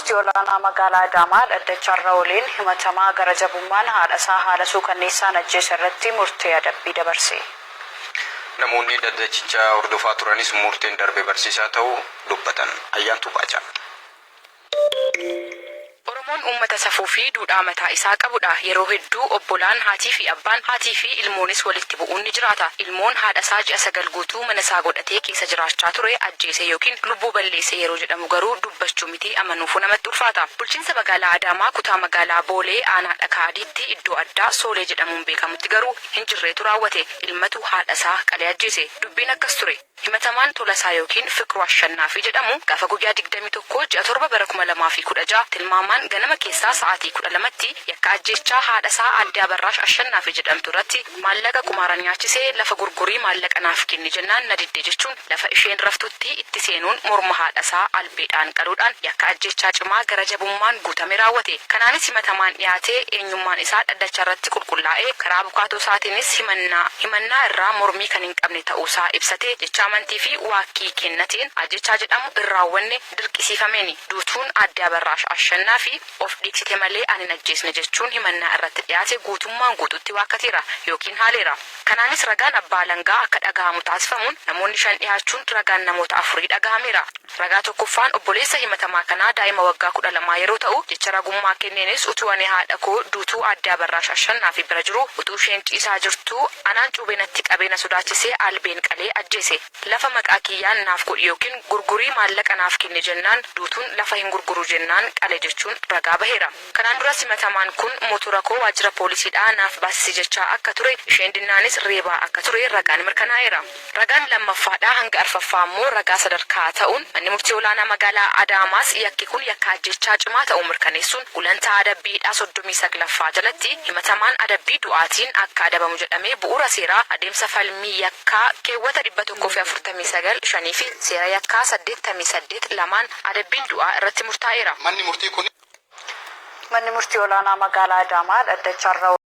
Murtii Olaanaa Magaalaa Adaamaa dhaddacha har'a ooleen himatamaa gara jabummaan haadhasaa haala suukanneessaan ajjeese irratti murtee adabbii dabarse. Namoonni dhaddachicha hordofaa turanis murteen darbe barsiisaa ta'uu dubbatan. Ayyaantuu Baacaa. Oromoon uummata safuu fi duudhaa mataa isaa qabudha. Yeroo hedduu obbolaan, haatii fi abbaan, haatii fi ilmoonis walitti bu'uun ni jiraata. Ilmoon haadha isaa ji'a 9 guutuu mana isaa godhatee keessa jiraachaa ture ajjeese ykn lubbuu balleesse yeroo jedhamu garuu dubbachuu mitii amanuufuu namatti ulfaata. Bulchiinsa Magaalaa Adaamaa kutaa magaalaa Boolee aanaa Dhakaa Adiitti iddoo addaa Soolee jedhamuun beekamutti garuu hin jirreetu raawwate. Ilmatu haadha isaa qalee ajjeese. Dubbiin akkas ture. Himatamaan Tolasaa ykn Fiqruu Ashannaafii jedhamu gaafa guyyaa 21 ji'a 7 bara 2016 tilmaamaan ganama keessaa sa'aatii 12tti yakka ajjeechaa haadha isaa Aadde Abarraash Ashannaafii jedhamtu irratti maallaqa qumaaraan nyaachisee lafa gurgurii maallaqa naaf kenni jennaan na didde jechuun lafa isheen raftutti itti seenuun morma haadha isaa albeedhaan qaluudhaan yakka ajjeechaa cimaa gara jabummaan guutame raawwate. Kanaanis himatamaan dhiyaatee eenyummaan isaa dhaddacha irratti qulqullaa'ee karaa abukaatoo isaatiinis himannaa himannaa irraa mormii kan hin qabne ta'uusaa ibsatee jecha amantii fi waakkii kennateen ajjeechaa jedhamu hin raawwanne dirqisiifameeni duutuun Aadde Abarraash Ashannaafi of dhiigsite malee ani hin ajjeesne jechuun himannaa irratti dhiyaate guutummaan guutuutti waakkateera ykn haaleera. Kanaanis ragaan abbaa alangaa akka dhagahamu taasifamuun namoonni 5 dhihaachuun ragaan namoota afurii dhagahameera. Ragaa tokkoffaan obboleessa himatamaa kanaa daa'ima waggaa 12 yeroo ta'u, jecha ragummaa kenneenis utuu ani haadha koo duutuu Aadde Abarraash Ashannaafi bira jiruu utuu isheen ciisaa jirtuu anaan cuubee natti qabee na sodaachisee albeen qalee ajjeese. Lafa maqaa kiyyaan naaf godhi ykn gurgurii maallaqa naaf kenni jennaan duutuun lafa hin gurguru jennaan qale jechuun ragaa baheera. Kanaan duras himatamaan kun motora koo waajjira poolisiidhaa naaf baasisi jechaa akka ture, isheen dinnaanis reebaa akka ture ragaan mirkanaa'eera. Ragaan lammaffaadhaa hanga arfaffaa ammoo ragaa sadarkaa ta'uun Manni Murtii Olaanaa Magaalaa Adaamaas yakki kun yakka ajjeechaa cimaa ta'uu mirkaneessuun gulantaa adabbii hidhaa 39ffaa jalatti himatamaan adabbii du'aatiin akka adabamu jedhamee bu'uura seeraa adeemsa falmii yakkaa keewwata 149 5 fi seera yakkaa 88 2n adabbiin du'aa irratti murtaa'eera. Manni murtii kun. Manni Murtii Olaanaa Magaalaa Adaamaa dhaddacha har'a.